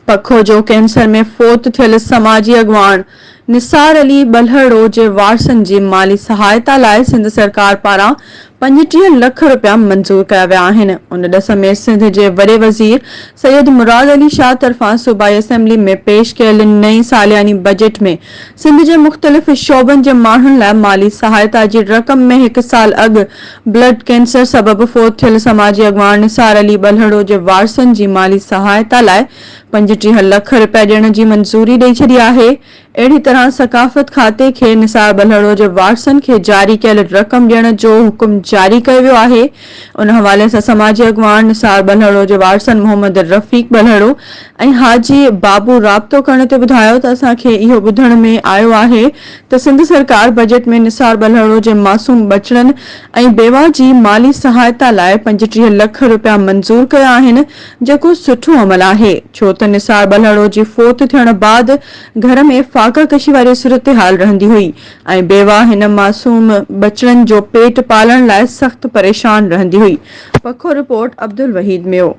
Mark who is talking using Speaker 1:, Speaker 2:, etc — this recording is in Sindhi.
Speaker 1: پکو جو ڪينسر ۾ فوت ٿيل سماجي اڳواڻ نثار علي ٻلهڙو جي وارثن جي مالي سهائتا لاء سنڌ سرڪار پاران 35 لک رپيا منظور ڪيا ويا آهن. ان ڏس ۾ سنڌ جي وڏي وزير سيد مراد علي شاهه طرفان صوبائي اسيمبلي ۾ پيش ڪيل نئين سالياني بجيٽ ۾ سنڌ جي مختلف شعبن جي ماڻهن لاء مالي سهائتا جي رقم ۾ هڪ سال اڳ بلڊ ڪينسر سبب فوت ٿيل سماجي اڳواڻ نثار علي ٻلهڙو جي وارثن جي مالي سهائتا لاء 35 لک رپيا ڏيڻ جي منظوري ڏئي ڇڏي آهي. اهڙي طرح ثقافت کاتي کي نثار ٻلهڙو جي وارثن کي جاري ڪيل رقم ڏيڻ جو حڪم جاري ڪيو ويو آهي. ان حوالي سان سماجي اڳواڻ نثار ٻلهڙو جي وارثن محمد رفيق ٻلهڙو ۽ حاجي بابو رابطو ڪرڻ تي ٻڌايو ته اسان کي اهو ٻڌڻ ۾ آيو آهي ته سنڌ سرڪار بجيٽ ۾ نثار ٻلهڙو جي معصوم ٻچڙن ۽ بيواهه جي مالي سهائتا لاء 35 لک رپيا منظور ڪيا آهن جيڪو سٺو عمل آهي ڇو ته نثار ٻلهڙو جي فوت ٿيڻ بعد گهر ۾ فاقه ڪشي واري صورتحال رهندي هئي ۽ بيواهه هن معصوم ٻچڙن جو پيٽ پالڻ لاء سخت پريشان رهندي هئي. پکو رپورٽ، عبدالوحيد ميو.